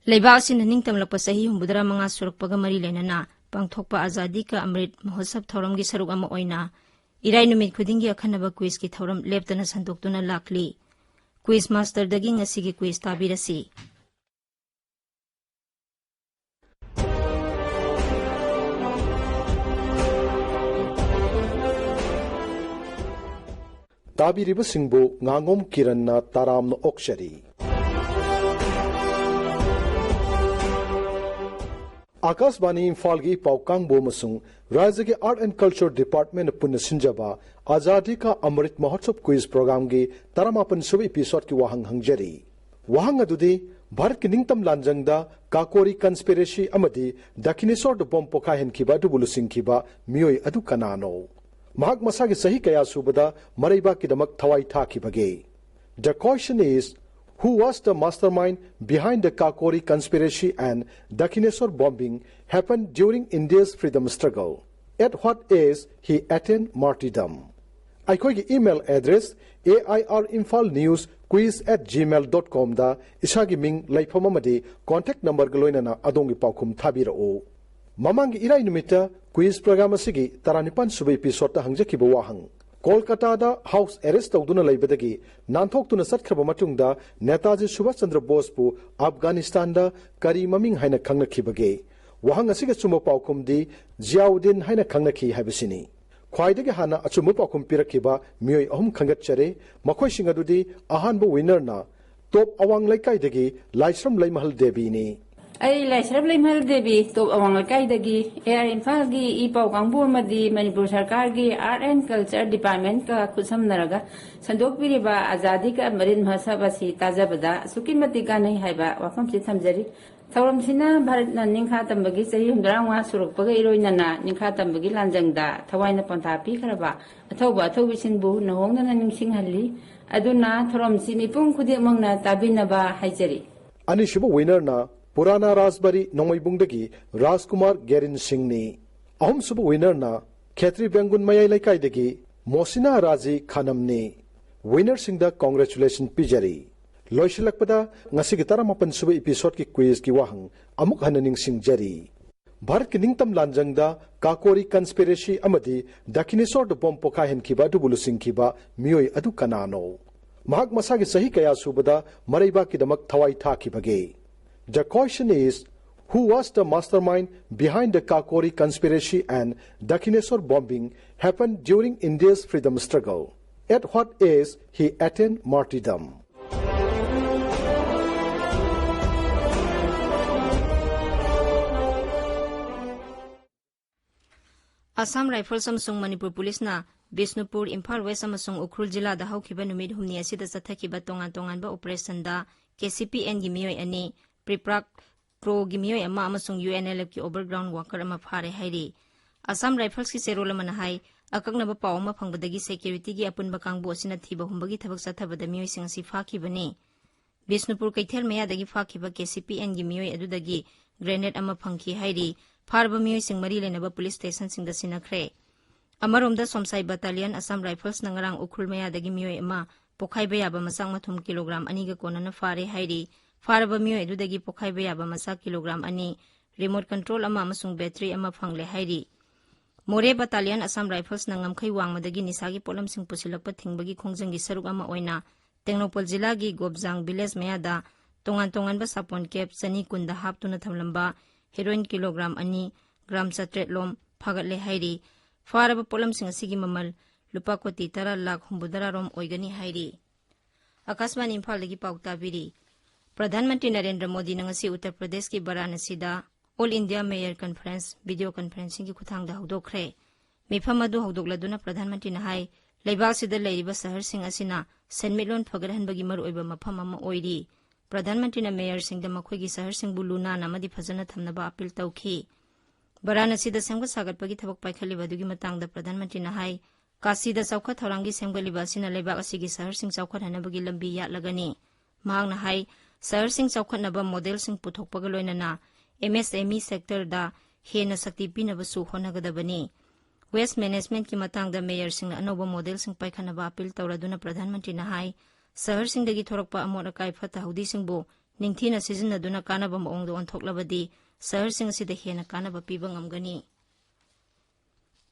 ꯂꯩꯕꯥꯛ ꯑꯁꯤꯅ ꯅꯤꯡꯇꯝꯂꯛꯄ ꯆꯍꯤ ꯍꯨꯝꯐꯨꯇꯔꯥ ꯃꯉꯥ ꯁꯨꯔꯛꯄꯒ ꯃꯔꯤ ꯂꯩꯅꯅ ꯄꯥꯡꯊꯣꯛꯄ ꯑꯖꯥꯗꯤ ꯀꯥ ꯑꯃ꯭ꯔꯤꯠ ꯃꯍꯣꯠꯁꯕ ꯊꯧꯔꯝꯒꯤ ꯁꯔꯨꯛ ꯑꯃ ꯑꯣꯏꯅ ꯏꯔꯥꯏ ꯅꯨꯃꯤꯠ ꯈꯨꯗꯤꯡꯒꯤ ꯑꯈꯟꯅꯕ ꯀ꯭ꯋꯤꯖꯀꯤ ꯊꯧꯔꯝ ꯂꯦꯞꯇꯅ ꯁꯟꯗꯣꯛꯇꯨꯅ ꯂꯥꯛꯂꯤ꯫ ꯀ꯭ꯋꯤꯖ ꯃꯥꯁꯇꯔꯗꯒꯤ ꯉꯁꯤꯒꯤ ꯀ꯭ꯋꯤꯖ ꯇꯥꯕꯤꯔꯁꯤ꯫ ꯇꯥꯕꯤꯔꯤꯕꯁꯤꯡꯕꯨ ꯉꯥꯉꯣꯝ ꯀꯤꯔꯟꯅ ꯇꯔꯥꯝꯅ ꯑꯣꯛꯆꯔꯤ꯫ ꯑꯥꯀꯥꯁꯕꯥꯅꯤ ꯏꯝꯐꯥꯜꯒꯤ ꯄꯥꯎ ꯀꯥꯡꯕꯨ ꯑꯃꯁꯨꯡ ꯔꯥꯖ꯭ꯌꯒꯤ Art and Culture Department ꯄꯨꯟꯅ ꯁꯤꯟꯖꯕ ꯑꯖꯥꯗꯤ ꯀꯥ ꯑꯃ꯭ꯔꯤꯠ ꯃꯍꯣꯠꯁꯕ ꯀ꯭ꯋꯤꯖ ꯄ꯭ꯔꯣꯒ꯭ꯔꯥꯝꯒꯤ ꯇꯔꯥꯃꯥꯄꯟ ꯁꯨꯕ ꯏꯄꯤꯁꯣꯗꯀꯤ ꯋꯥꯍꯪ ꯍꯪꯖꯔꯤ꯫ ꯋꯥꯍꯪ ꯑꯗꯨꯗꯤ, ꯚꯥꯔꯠꯀꯤ ꯅꯤꯡꯇꯝ ꯂꯥꯟꯖꯪꯗ ꯀꯥꯀꯣꯔꯤ ꯀꯟꯁꯄꯤꯔꯦꯁꯤ ꯑꯃꯗꯤ ꯗꯈꯤꯅꯦꯁꯣꯔꯗ ꯕꯣꯝ ꯄꯣꯈꯥꯏꯍꯟꯈꯤꯕ ꯑꯗꯨꯕꯨ ꯂꯨꯆꯤꯡꯈꯤꯕ ꯃꯤꯑꯣꯏ ꯑꯗꯨ ꯀꯅꯥꯅꯣ? ꯃꯍꯥꯛ ꯃꯁꯥꯒꯤ ꯆꯍꯤ ꯀꯌꯥ ꯁꯨꯕꯗ ꯃꯔꯩꯕꯥꯛꯀꯤꯗꯃꯛ ꯊꯋꯥꯏ ꯊꯥꯈꯤꯕꯒꯦ? The question is, who was the mastermind behind the Kakori conspiracy and Dakhineswar bombing happened during India's freedom struggle? At what age he attained martyrdom? ꯑꯩꯈꯣꯏꯒꯤ email address A I R Imphal News Quiz at gmail dot com ꯗ ꯏꯁꯥꯒꯤ ꯃꯤꯡ, ꯂꯩꯐꯝ ꯑꯃꯗꯤ contact number ꯒ ꯂꯣꯏꯅꯅ ꯑꯗꯣꯝꯒꯤ ꯄꯥꯎꯈꯨꯝ ꯊꯥꯕꯤꯔꯛꯎ꯫ ꯃꯃꯥꯡꯒꯤ ꯏꯔꯥꯏ ꯅꯨꯃꯤꯠꯇ ꯀ꯭ꯋꯤꯖ ꯄ꯭ꯔꯣꯒ꯭ꯔꯥꯝ ꯑꯁꯤꯒꯤ ꯇꯔꯥꯅꯤꯄꯥꯟ ꯁꯨꯕ ꯏꯄꯤꯁꯣꯗꯇ ꯍꯪꯖꯈꯤꯕ ꯋꯥꯍꯪ, ꯀꯣꯜꯀꯥꯇꯥꯗ ꯍꯥꯎꯁ ꯑꯦꯔꯦꯁ ꯇꯧꯗꯨꯅ ꯂꯩꯕꯗꯒꯤ ꯅꯥꯟꯊꯣꯛꯇꯨꯅ ꯆꯠꯈ꯭ꯔꯕ ꯃꯇꯨꯡꯗ ꯅꯦꯇꯥꯖꯤ ꯁꯨꯚꯥꯁ ꯆꯟꯗ꯭ꯔ ꯕꯣꯁꯄꯨ ꯑꯐꯒꯥꯅꯤꯁꯇꯥꯟꯗ ꯀꯔꯤ ꯃꯃꯤꯡ ꯍꯥꯏꯅ ꯈꯪꯅꯈꯤꯕꯒꯦ? ꯋꯥꯍꯪ ꯑꯁꯤꯒꯤ ꯑꯆꯨꯝꯕ ꯄꯥꯎꯈꯨꯝꯗꯤ ꯖꯤꯌꯥꯎꯗꯤꯟ ꯍꯥꯏꯅ ꯈꯪꯅꯈꯤ ꯍꯥꯏꯕꯁꯤꯅꯤ꯫ ꯈ꯭ꯋꯥꯏꯗꯒꯤ ꯍꯥꯟꯅ ꯑꯆꯨꯝꯕ ꯄꯥꯎꯈꯨꯝ ꯄꯤꯔꯛꯈꯤꯕ ꯃꯤꯑꯣꯏ ꯑꯍꯨꯝ ꯈꯟꯒꯠꯆꯔꯦ꯫ ꯃꯈꯣꯏꯁꯤꯡ ꯑꯗꯨꯗꯤ, ꯑꯍꯥꯟꯕ ꯋꯤꯅꯔꯅ ꯇꯣꯞ ꯑꯋꯥꯡ ꯂꯩꯀꯥꯏꯗꯒꯤ ꯂꯥꯏꯁ꯭ꯔꯝ ꯂꯩꯃꯍꯜ ꯗꯦꯕꯤꯅꯤ꯫ ꯑꯩ ꯂꯥꯏꯁ꯭ꯔꯝ ꯂꯩꯃꯍꯜ ꯗꯦꯕꯤ, ꯇꯣꯞ ꯑꯋꯥꯡ ꯂꯩꯀꯥꯏꯗꯒꯤ꯫ ꯑꯦ ꯑꯥꯏ ꯏꯝꯐꯥꯜꯒꯤ ꯏ ꯄꯥꯎ ꯀꯥꯡꯕꯨ ꯑꯃꯗꯤ ꯃꯅꯤꯄꯨꯔ ꯁꯔꯀꯥꯔꯒꯤ Art and Culture Department ꯀ ꯈꯨꯠꯁꯝꯅꯔꯒ ꯁꯟꯗꯣꯛꯄꯤꯔꯤꯕ ꯑꯖꯥꯗꯤ ꯀ ꯑꯃꯔꯤꯠ ꯃꯍꯣꯠꯁꯕ ꯑꯁꯤ ꯇꯥꯖꯕꯗ ꯑꯁꯨꯛꯀꯤ ꯃꯇꯤꯛ ꯀꯥꯟꯅꯩ ꯍꯥꯏꯕ ꯋꯥꯐꯝꯁꯤ ꯊꯝꯖꯔꯤ꯫ ꯊꯧꯔꯝꯁꯤꯅ ꯚꯥꯔꯠꯅ ꯅꯤꯡꯈꯥ ꯇꯝꯕꯒꯤ ꯆꯍꯤ ꯍꯨꯝꯗ꯭ꯔꯥ ꯃꯉꯥ ꯁꯨꯔꯛꯄꯒ ꯏꯔꯣꯏꯅꯅ ꯅꯤꯡꯈꯥ ꯇꯝꯕꯒꯤ ꯂꯥꯟꯖꯪꯗ ꯊꯋꯥꯏꯅ ꯄꯣꯟꯊꯥ ꯄꯤꯈ꯭ꯔꯕ ꯑꯊꯧꯕ ꯑꯊꯧꯕꯤꯁꯤꯡꯕꯨ ꯅꯧꯍꯧꯅꯅ ꯅꯤꯡꯁꯤꯡꯍꯜꯂꯤ꯫ ꯑꯗꯨꯅ ꯊꯧꯔꯝꯁꯤ ꯃꯤꯄꯨꯝ ꯈꯨꯗꯤꯡꯃꯛꯅ ꯇꯥꯕꯤꯅꯕ ꯍꯥꯏꯖꯔꯤ꯫ ꯑꯅꯤꯁꯨꯕ ꯋꯤꯅꯔꯅ ꯄꯨꯔꯥꯅꯥ ꯔꯥꯖꯕꯥꯔꯤ ꯅꯣꯡꯃꯩꯕꯨꯡꯗꯒꯤ ꯔꯥꯖꯀꯨꯃꯥꯔ ꯒꯦꯔꯤꯟ ꯁꯤꯡꯅꯤ꯫ ꯑꯍꯨꯝꯁꯨꯕ winnerꯅ ꯈꯦꯇ꯭ꯔꯤ ꯕꯦꯡꯒꯨꯟ ꯃꯌꯥꯏ ꯂꯩꯀꯥꯏꯗꯒꯤ ꯃꯣꯁꯤꯅꯥ ꯔꯥꯖꯤ ꯈꯥꯅꯝꯅꯤ꯫ Winnerꯁꯤꯡꯗ congratulation ꯄꯤꯖꯔꯤ꯫ ꯂꯣꯏꯁꯤꯜꯂꯛꯄꯗ ꯉꯁꯤꯒꯤ ꯇꯔꯥꯃꯥꯄꯟ ꯁꯨꯕ episodeꯀꯤ quizꯀꯤ ꯋꯥꯍꯪ ꯑꯃꯨꯛ ꯍꯟꯅ ꯅꯤꯡꯁꯤꯡꯖꯔꯤ꯫ ꯚꯥꯔꯠꯀꯤ ꯅꯤꯡꯇꯝ ꯂꯥꯟꯖꯪꯗ ꯀꯥꯀꯣꯔꯤ conspiracy ꯑꯃꯗꯤ ꯗꯈꯤꯅꯦꯁꯣꯔꯗ ꯕꯣꯝ ꯄꯣꯈꯥꯏꯍꯟꯈꯤꯕ ꯑꯗꯨꯕꯨ ꯂꯨꯆꯤꯡꯈꯤꯕ ꯃꯤꯑꯣꯏ ꯑꯗꯨ ꯀꯅꯥꯅꯣ? ꯃꯍꯥꯛ ꯃꯁꯥꯒꯤ ꯆꯍꯤ ꯀꯌꯥ ꯁꯨꯕꯗ ꯃꯔꯩꯕꯥꯛꯀꯤꯗꯃꯛ ꯊꯋꯥꯏ ꯊꯥꯈꯤꯕꯒꯦ? The question is, who was the mastermind behind the Kakori conspiracy and Dakhineswar bombing happened during India's freedom struggle? At what age he attained martyrdom? Assam Rifles ꯑꯃꯁꯨꯡ ꯃꯅꯤꯄꯨꯔ ꯄꯨꯂꯤꯁꯅ ꯕꯤꯁꯅꯨꯄꯨꯔ, ꯏꯝꯐꯥꯜ ꯋꯦꯁ ꯑꯃꯁꯨꯡ ꯎꯈ꯭ꯔꯨꯜ ꯖꯤꯂꯥꯗ ꯍꯧꯈꯤꯕ ꯅꯨꯃꯤꯠ ꯍꯨꯝꯅꯤ ꯑꯁꯤꯗ ꯆꯠꯊꯈꯤꯕ ꯇꯣꯉꯥꯟ ꯇꯣꯉꯥꯟꯕ operationꯗ ꯀꯦ ꯁꯤ ꯄꯤ ꯑꯦꯟꯒꯤ ꯃꯤꯑꯣꯏ ꯑꯅꯤ, ꯄ꯭ꯔꯤꯄ꯭ꯔꯥꯛ ꯀ꯭ꯔꯣꯒꯤ ꯃꯤꯑꯣꯏ ꯑꯃ ꯑꯃꯁꯨꯡ ꯌꯨ ꯑꯦꯟ ꯑꯦꯜ ꯑꯦꯐꯀꯤ overground worker ꯑꯃ ꯐꯥꯔꯦ ꯍꯥꯏꯔꯤ꯫ ꯑꯁꯥꯝ ꯔꯥꯏꯐꯜꯁꯀꯤ ꯆꯦꯔꯣꯜ ꯑꯃꯅ ꯍꯥꯏ, ꯑꯀꯛꯅꯕ ꯄꯥꯎ ꯑꯃ ꯐꯪꯕꯗꯒꯤ securityꯒꯤ ꯑꯄꯨꯟꯕ ꯀꯥꯡꯕꯨ ꯑꯁꯤꯅ ꯊꯤꯕ ꯍꯨꯝꯕꯒꯤ ꯊꯕꯛ ꯆꯠꯊꯕꯗ ꯃꯤꯑꯣꯏꯁꯤꯡ ꯑꯁꯤ ꯐꯥꯈꯤꯕꯅꯤ꯫ ꯕꯤꯁꯅꯨꯄꯨꯔ ꯀꯩꯊꯦꯜ ꯃꯌꯥꯗꯒꯤ ꯐꯥꯈꯤꯕ ꯀꯦ ꯁꯤ ꯄꯤ ꯑꯦꯟꯒꯤ ꯃꯤꯑꯣꯏ ꯑꯗꯨꯗꯒꯤ grenade ꯑꯃ ꯐꯪꯈꯤ ꯍꯥꯏꯔꯤ꯫ ꯐꯥꯔꯕ ꯃꯤꯑꯣꯏꯁꯤꯡ ꯃꯔꯤ ꯂꯩꯅꯕ ꯄꯨꯂꯤꯁ ꯁ꯭ꯇꯦꯁꯟꯁꯤꯡꯗ ꯁꯤꯟꯅꯈ꯭ꯔꯦ꯫ ꯑꯃꯔꯣꯝꯗ ꯁꯣꯝꯁꯥꯏ ꯕꯠꯇꯥꯂꯤꯌꯟ ꯑꯁꯥꯝ ꯔꯥꯏꯐꯜꯁꯅ ꯉꯔꯥꯡ ꯎꯈ꯭ꯔꯨꯜ ꯃꯌꯥꯗꯒꯤ ꯃꯤꯑꯣꯏ ꯑꯃ ꯄꯣꯈꯥꯏꯕ ꯌꯥꯕ ꯃꯆꯥꯛ ꯃꯊꯨꯝ ꯀꯤꯂꯣꯒ꯭ꯔꯥꯝ ꯑꯅꯤꯒ ꯀꯣꯟꯅꯅ ꯐꯥꯔꯦ ꯍꯥꯏꯔꯤ꯫ ꯐꯥꯔꯕ ꯃꯤꯑꯣꯏ ꯑꯗꯨꯗꯒꯤ ꯄꯣꯈꯥꯏꯕ ꯌꯥꯕ ꯃꯆꯥꯛ ꯀꯤꯂꯣꯒ꯭ꯔꯥꯝ ꯑꯅꯤ, remote control ꯑꯃ ꯑꯃꯁꯨꯡ battery ꯑꯃ ꯐꯪꯂꯦ ꯍꯥꯏꯔꯤ꯫ ꯃꯣꯔꯦ ꯕꯠꯇꯥꯂꯤꯌꯟ ꯑꯁꯥꯝ ꯔꯥꯏꯐꯜꯁꯅ ꯉꯝꯈꯩ ꯋꯥꯡꯃꯗꯒꯤ ꯅꯤꯁꯥꯒꯤ ꯄꯣꯠꯂꯝꯁꯤꯡ ꯄꯨꯁꯤꯜꯂꯛꯄ ꯊꯤꯡꯕꯒꯤ ꯈꯣꯡꯖꯪꯒꯤ ꯁꯔꯨꯛ ꯑꯃ ꯑꯣꯏꯅ ꯇꯦꯡꯅꯧꯄꯜ ꯖꯤꯂꯥꯒꯤ ꯒꯣꯞꯖꯥꯡ village ꯃꯌꯥꯗ ꯇꯣꯉꯥꯟ ꯇꯣꯉꯥꯟꯕ ꯁꯥꯄꯣꯟ ꯀꯦꯞ ꯆꯅꯤ ꯀꯨꯟꯗ ꯍꯥꯞꯇꯨꯅ ꯊꯝꯂꯝꯕ heroin ꯀꯤꯂꯣꯒ꯭ꯔꯥꯝ ꯑꯅꯤ, ꯒ꯭ꯔꯥꯝ ꯆꯥꯇ꯭ꯔꯦꯠ ꯂꯣꯝ ꯐꯥꯒꯠꯂꯦ ꯍꯥꯏꯔꯤ꯫ ꯐꯥꯔꯕ ꯄꯣꯠꯂꯝꯁꯤꯡ ꯑꯁꯤꯒꯤ ꯃꯃꯜ ꯂꯨꯄꯥ ꯀꯣꯇꯤ ꯇꯔꯥ ꯂꯥꯈ ꯍꯨꯝꯐꯨꯇꯔꯥ ꯔꯣꯝ ꯑꯣꯏꯒꯅꯤ ꯍꯥꯏꯔꯤ꯫ ꯑꯀꯥꯁꯕꯥꯅꯤ ꯏꯝꯐꯥꯜꯗꯒꯤ ꯄꯥꯎ ꯇꯥꯕꯤꯔꯤ꯫ ꯄ꯭ꯔꯙꯥꯟ ꯃꯟꯇ꯭ꯔꯤ ꯅꯔꯦꯟꯗ꯭ꯔ ꯃꯣꯗꯤꯅ ꯉꯁꯤ ꯎꯠꯇꯔ ꯄ꯭ꯔꯗꯦꯁꯀꯤ ꯕꯔꯥꯅꯁꯤꯗ All India Mayor Conference video conferencingꯒꯤ ꯈꯨꯠꯊꯥꯡꯗ ꯍꯧꯗꯣꯛꯈ꯭ꯔꯦ꯫ ꯃꯤꯐꯝ ꯑꯗꯨ ꯍꯧꯗꯣꯛꯂꯗꯨꯅ ꯄ꯭ꯔꯙꯥꯟ ꯃꯟꯇ꯭ꯔꯤꯅ ꯍꯥꯏ, ꯂꯩꯕꯥꯛ ꯑꯁꯤꯗ ꯂꯩꯔꯤꯕ ꯁꯍꯔꯁꯤꯡ ꯑꯁꯤꯅ ꯁꯦꯟꯃꯤꯠꯂꯣꯟ ꯐꯒꯠꯍꯟꯕꯒꯤ ꯃꯔꯨꯑꯣꯏꯕ ꯃꯐꯝ ꯑꯃ ꯑꯣꯏꯔꯤ꯫ ꯄ꯭ꯔꯙꯥꯟ ꯃꯟꯇ꯭ꯔꯤꯅ ꯃꯦꯌꯔꯁꯤꯡꯗ ꯃꯈꯣꯏꯒꯤ ꯁꯍꯔꯁꯤꯡꯕꯨ ꯂꯨ ꯅꯥꯟꯅ ꯑꯃꯗꯤ ꯐꯖꯅ ꯊꯝꯅꯕ ꯑꯥꯄꯤꯜ ꯇꯧꯈꯤ꯫ ꯕꯔꯥꯅꯁꯤꯗ ꯁꯦꯝꯒꯠ ꯁꯥꯒꯠꯄꯒꯤ ꯊꯕꯛ ꯄꯥꯏꯈꯠꯂꯤꯕ ꯑꯗꯨꯒꯤ ꯃꯇꯥꯡꯗ ꯄ꯭ꯔꯙꯥꯟ ꯃꯟꯇ꯭ꯔꯤꯅ ꯍꯥꯏ, ꯀꯥꯁꯤꯗ ꯆꯥꯎꯈꯠ ꯊꯧꯔꯥꯡꯒꯤ ꯁꯦꯝꯒꯠꯂꯤꯕ ꯑꯁꯤꯅ ꯂꯩꯕꯥꯛ ꯑꯁꯤꯒꯤ ꯁꯍꯔꯁꯤꯡ ꯆꯥꯎꯈꯠꯍꯟꯅꯕꯒꯤ ꯂꯝꯕꯤ ꯌꯥꯠꯂꯒꯅꯤ꯫ ꯃꯍꯥꯛꯅ ꯍꯥꯏ, ꯁꯍꯔꯁꯤꯡ ꯆꯥꯎꯈꯠꯅꯕ ꯃꯣꯗꯦꯜꯁꯤꯡ ꯄꯨꯊꯣꯛꯄꯒ ꯂꯣꯏꯅꯅ ꯑꯦꯝ ꯑꯦꯁ ꯑꯦꯝ ꯏ ꯁꯦꯛꯇꯔꯗ ꯍꯦꯟꯅ ꯁꯛꯇꯤ ꯄꯤꯅꯕꯁꯨ ꯍꯣꯠꯅꯒꯗꯕꯅꯤ꯫ ꯋꯦꯁ ꯃꯦꯅꯦꯖꯃꯦꯟꯠꯀꯤ ꯃꯇꯥꯡꯗ ꯃꯦꯌꯔꯁꯤꯡꯅ ꯑꯅꯧꯕ ꯃꯣꯗꯦꯜꯁꯤꯡ ꯄꯥꯏꯈꯠꯅꯕ ꯑꯄꯤꯜ ꯇꯧꯔꯗꯨꯅ ꯄ꯭ꯔꯙꯥꯟ ꯃꯟꯇ꯭ꯔꯤꯅ ꯍꯥꯏ, ꯁꯍꯔꯁꯤꯡꯗꯒꯤ ꯊꯣꯔꯛꯄ ꯑꯃꯣꯠ ꯑꯀꯥꯏ ꯐꯠꯇ ꯍꯥꯎꯗꯤꯁꯤꯡꯕꯨ ꯅꯤꯡꯊꯤꯅ ꯁꯤꯖꯤꯟꯅꯗꯨꯅ ꯀꯥꯟꯅꯕ ꯃꯑꯣꯡꯗ ꯑꯣꯟꯊꯣꯛꯂꯕꯗꯤ ꯁꯍꯔꯁꯤꯡ ꯑꯁꯤꯗ ꯍꯦꯟꯅ ꯀꯥꯟꯅꯕ ꯄꯤꯕ ꯉꯝꯒꯅꯤ꯫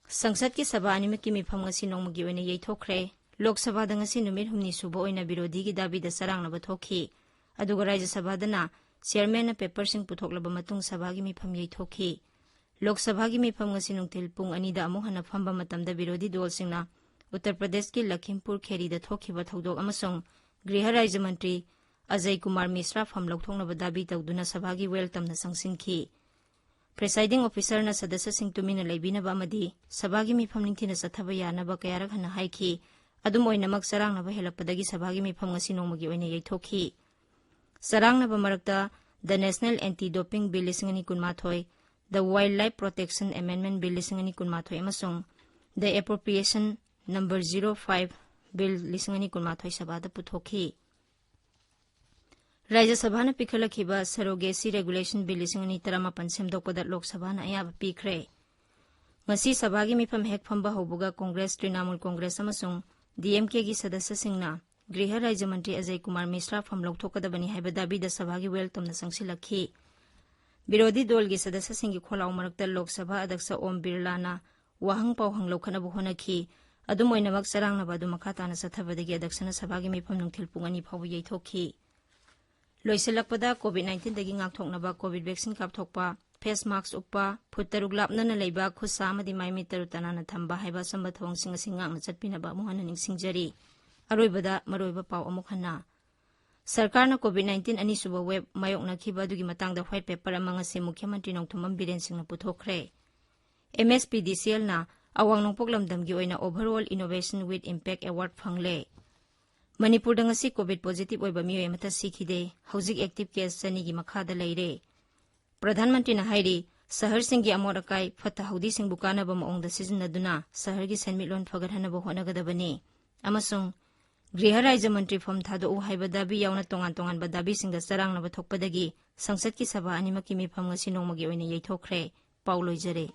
ꯁꯪꯁꯠꯀꯤ ꯁꯚꯥ ꯑꯅꯤꯃꯛꯀꯤ ꯃꯤꯐꯝ ꯉꯁꯤ ꯅꯣꯡꯃꯒꯤ ꯑꯣꯏꯅ ꯌꯩꯊꯣꯛꯈ꯭ꯔꯦ꯫ ꯂꯣꯛ ꯁꯚꯥꯗ ꯉꯁꯤ ꯅꯨꯃꯤꯠ ꯍꯨꯝꯅꯤ ꯁꯨꯕ ꯑꯣꯏꯅ ꯕꯤꯔꯣꯙꯤꯒꯤ ꯗꯥꯕꯤꯗ ꯆꯔꯥꯡꯅꯕ ꯊꯣꯛꯈꯤ꯫ ꯑꯗꯨꯒ ꯔꯥꯖ꯭ꯌ ꯁꯚꯥꯗꯅ ꯆꯤꯌꯔꯃꯦꯟꯅ ꯄꯦꯄꯔꯁꯤꯡ ꯄꯨꯊꯣꯛꯂꯕ ꯃꯇꯨꯡ ꯁꯚꯥꯒꯤ ꯃꯤꯐꯝ ꯌꯩꯊꯣꯛꯈꯤ꯫ ꯂꯣꯛ ꯁꯚꯥꯒꯤ ꯃꯤꯐꯝ ꯉꯁꯤ ꯅꯨꯡꯊꯤꯜ ꯄꯨꯡ ꯑꯅꯤꯗ ꯑꯃꯨꯛ ꯍꯟꯅ ꯐꯝꯕ ꯃꯇꯝꯗ ꯕꯤꯔꯣꯙꯤ ꯗꯣꯜꯁꯤꯡꯅ ꯎꯠꯇꯔ ꯄ꯭ꯔꯗꯦꯁꯀꯤ ꯂꯈꯤꯝꯄꯨꯔ ꯈꯦꯔꯤꯗ ꯊꯣꯛꯈꯤꯕ ꯊꯧꯗꯣꯛ ꯑꯃꯁꯨꯡ ꯒ꯭ꯔꯤꯍ ꯔꯥꯖ꯭ꯌ ꯃꯟꯇ꯭ꯔꯤ ꯑꯖꯌ ꯀꯨꯃꯥꯔ ꯃꯤꯁ꯭ꯔꯥ ꯐꯝ ꯂꯧꯊꯣꯛꯅꯕ ꯗꯥꯕꯤ ꯇꯧꯗꯨꯅ ꯁꯚꯥꯒꯤ ꯋꯦꯜ ꯇꯝꯅ ꯆꯪꯁꯤꯟꯈꯤ꯫ ꯄ꯭ꯔꯤꯁꯥꯏꯗꯤꯡ ꯑꯣꯐꯤꯁꯔꯅ ꯁꯗꯁ꯭ꯌꯁꯤꯡ ꯇꯨꯃꯤꯟꯅ ꯂꯩꯕꯤꯅꯕ ꯑꯃꯗꯤ ꯁꯚꯥꯒꯤ ꯃꯤꯐꯝ ꯅꯤꯡꯊꯤꯅ ꯆꯠꯊꯕ ꯌꯥꯅꯕ ꯀꯌꯥꯔꯛ ꯍꯟꯅ ꯍꯥꯏꯈꯤ꯫ ꯑꯗꯨꯝ ꯑꯣꯏꯅꯃꯛ, ꯆꯔꯥꯡꯅꯕ ꯍꯦꯜꯂꯛꯄꯗꯒꯤ ꯁꯚꯥꯒꯤ ꯃꯤꯐꯝ ꯉꯁꯤ ꯅꯣꯡꯃꯒꯤ ꯑꯣꯏꯅ ꯌꯩꯊꯣꯛꯈꯤ꯫ ꯆꯔꯥꯡꯅꯕ ꯃꯔꯛꯇ The National Anti Doping Bill ꯂꯤꯁꯤꯡ ꯑꯅꯤ ꯀꯨꯟꯃꯥꯊꯣꯏ, The Wildlife Protection Amendment Bill ꯂꯤꯁꯤꯡ ꯑꯅꯤ ꯀꯨꯟꯃꯥꯊꯣꯏ ꯑꯃꯁꯨꯡ The Appropriation Number Zero five Bill ꯂꯤꯁꯤꯡ ꯑꯅꯤ ꯀꯨꯟꯃꯥꯊꯣꯏ ꯁꯚꯥꯗ ꯄꯨꯊꯣꯛꯈꯤ꯫ ꯔꯥꯖ꯭ꯌ ꯁꯚꯥꯅ ꯄꯤꯈꯠꯂꯛꯈꯤꯕ Surrogacy Regulation Bill ꯂꯤꯁꯤꯡ ꯑꯅꯤ ꯇꯔꯥꯃꯥꯄꯟ ꯁꯦꯝꯗꯣꯛꯄꯗ ꯂꯣꯛ ꯁꯚꯥꯅ ꯑꯌꯥꯕ ꯄꯤꯈ꯭ꯔꯦ꯫ ꯉꯁꯤ ꯁꯚꯥꯒꯤ ꯃꯤꯐꯝ ꯍꯦꯛ ꯐꯝꯕ ꯍꯧꯕꯒ ꯀꯣꯡꯒ꯭ꯔꯦꯁ, ꯇ꯭ꯔꯤꯅꯥꯃꯨꯜ ꯀꯣꯡꯒ꯭ꯔꯦꯁ ꯑꯃꯁꯨꯡ ꯗꯤ ꯑꯦꯝ ꯀꯦꯒꯤ ꯁꯗꯁ꯭ꯌꯁꯤꯡꯅ ꯒ꯭ꯔꯤꯍ ꯔꯥꯖ꯭ꯌ ꯃꯟꯇ꯭ꯔꯤ ꯑꯖꯌ ꯀꯨꯃꯥꯔ ꯃꯤꯁ꯭ꯔꯥ ꯐꯝ ꯂꯧꯊꯣꯛꯀꯗꯕꯅꯤ ꯍꯥꯏꯕ ꯗꯥꯕꯤꯗ ꯁꯚꯥꯒꯤ ꯋꯦꯜ ꯇꯝꯅ ꯆꯪꯁꯤꯜꯂꯛꯈꯤ꯫ ꯕꯤꯔꯣꯙꯤ ꯗꯣꯜꯒꯤ ꯁꯗꯁ꯭ꯌꯁꯤꯡꯒꯤ ꯈꯣꯜꯂꯥꯎ ꯃꯔꯛꯇ ꯂꯣꯛ ꯁꯚꯥ ꯑꯗ꯭ꯌꯛꯁ ꯑꯣꯝ ꯕꯤꯔꯂꯥꯅ ꯋꯥꯍꯪ ꯄꯥꯎꯍꯪ ꯂꯧꯈꯠꯅꯕ ꯍꯣꯠꯅꯈꯤ꯫ ꯑꯗꯨꯝ ꯑꯣꯏꯅꯃꯛ, ꯆꯔꯥꯡꯅꯕ ꯑꯗꯨ ꯃꯈꯥ ꯇꯥꯅ ꯆꯠꯊꯕꯗꯒꯤ ꯑꯗ꯭ꯌꯛꯁꯅ ꯁꯚꯥꯒꯤ ꯃꯤꯐꯝ ꯅꯨꯡꯊꯤꯜ ꯄꯨꯡ ꯑꯅꯤ ꯐꯥꯎꯕ ꯌꯩꯊꯣꯛꯈꯤ꯫ ꯂꯣꯏꯁꯤꯜꯂꯛꯄꯗ, ꯀꯣꯚꯤꯗ ꯅꯥꯏꯟꯇꯤꯟꯗꯒꯤ ꯉꯥꯛꯊꯣꯛꯅꯕ ꯀꯣꯚꯤꯗ ꯚꯦꯛꯁꯤꯟ ꯀꯥꯞꯊꯣꯛꯄ, ꯐꯦꯁ ꯃꯥꯛꯁ ꯎꯞꯄ, ꯐꯨꯠ ꯇꯔꯨꯛ ꯂꯥꯞꯅꯅ ꯂꯩꯕ, ꯈꯨꯠ ꯁꯥ ꯑꯃꯗꯤ ꯃꯥꯏ ꯃꯤꯠ ꯇꯔꯨ ꯇꯅꯥꯟꯅ ꯊꯝꯕ ꯍꯥꯏꯕ ꯑꯆꯝꯕ ꯊꯧꯑꯣꯡꯁꯤꯡ ꯑꯁꯤ ꯉꯥꯛꯅ ꯆꯠꯄꯤꯅꯕ ꯑꯃꯨꯛ ꯍꯟꯅ ꯅꯤꯡꯁꯤꯡꯖꯔꯤ꯫ ꯑꯔꯣꯏꯕꯗ ꯃꯔꯨꯑꯣꯏꯕ ꯄꯥꯎ ꯑꯃꯨꯛ ꯍꯟꯅ꯫ ꯁꯔꯀꯥꯔꯅ ꯀꯣꯚꯤꯗ ꯅꯥꯏꯟꯇꯤꯟ ꯑꯅꯤꯁꯨꯕ ꯋꯦꯕ ꯃꯥꯌꯣꯛꯅꯈꯤꯕ ꯑꯗꯨꯒꯤ ꯃꯇꯥꯡꯗ ꯋꯥꯏꯠ ꯄꯦꯄꯔ ꯑꯃ ꯉꯁꯤ ꯃꯨꯈ꯭ꯌ ꯃꯟꯇ꯭ꯔꯤ ꯅꯣꯡꯊꯣꯝꯕꯝ ꯕꯤꯔꯦꯟ ꯁꯤꯡꯅ ꯄꯨꯊꯣꯛꯈ꯭ꯔꯦ꯫ ꯑꯦꯝ ꯑꯦꯁ ꯄꯤ ꯗꯤ ꯁꯤ ꯑꯦꯜꯅ ꯑꯋꯥꯡ ꯅꯣꯡꯄꯣꯛ ꯂꯝꯗꯝꯒꯤ ꯑꯣꯏꯅ Overall Innovation with Impact Award ꯐꯪꯂꯦ꯫ ꯃꯅꯤꯄꯨꯔꯗ ꯉꯁꯤ ꯀꯣꯚꯤꯗ ꯄꯣꯖꯤꯇꯤꯚ ꯑꯣꯏꯕ ꯃꯤꯑꯣꯏ ꯑꯃꯠꯇ ꯁꯤꯈꯤꯗꯦ꯫ ꯍꯧꯖꯤꯛ ꯑꯦꯛꯇꯤꯚ ꯀꯦꯁ ꯆꯅꯤꯒꯤ ꯃꯈꯥꯗ ꯂꯩꯔꯦ꯫ ꯄ꯭ꯔꯙꯥꯟ ꯃꯟꯇ꯭ꯔꯤꯅ ꯍꯥꯏꯔꯤ, ꯁꯍꯔꯁꯤꯡꯒꯤ ꯑꯃꯣꯠ ꯑꯀꯥꯏ, ꯐꯠꯇ ꯍꯥꯎꯗꯤꯁꯤꯡꯕꯨ ꯀꯥꯟꯅꯕ ꯃꯑꯣꯡꯗ ꯁꯤꯖꯤꯟꯅꯗꯨꯅ ꯁꯍꯔꯒꯤ ꯁꯦꯟꯃꯤꯠꯂꯣꯟ ꯐꯒꯠꯍꯟꯅꯕ ꯍꯣꯠꯅꯒꯗꯕꯅꯤ ꯑꯃꯁꯨꯡ ꯒ꯭ꯔꯤꯍ ꯔꯥꯖ꯭ꯌ ꯃꯟꯇ꯭ꯔꯤ ꯐꯝ ꯊꯥꯗꯣꯛꯎ ꯍꯥꯏꯕ ꯗꯥꯕꯤ ꯌꯥꯎꯅ ꯇꯣꯉꯥꯟ ꯇꯣꯉꯥꯟꯕ ꯗꯥꯕꯤꯁꯤꯡꯗ ꯆꯔꯥꯡꯅꯕ ꯊꯣꯛꯄꯗꯒꯤ ꯁꯪꯁꯠꯀꯤ ꯁꯚꯥ ꯑꯅꯤꯃꯛꯀꯤ ꯃꯤꯐꯝ ꯉꯁꯤ ꯅꯣꯡꯃꯒꯤ ꯑꯣꯏꯅ ꯌꯩꯊꯣꯛꯈ꯭ꯔꯦ꯫ ꯄꯥꯎ ꯂꯣꯏꯖꯔꯦ꯫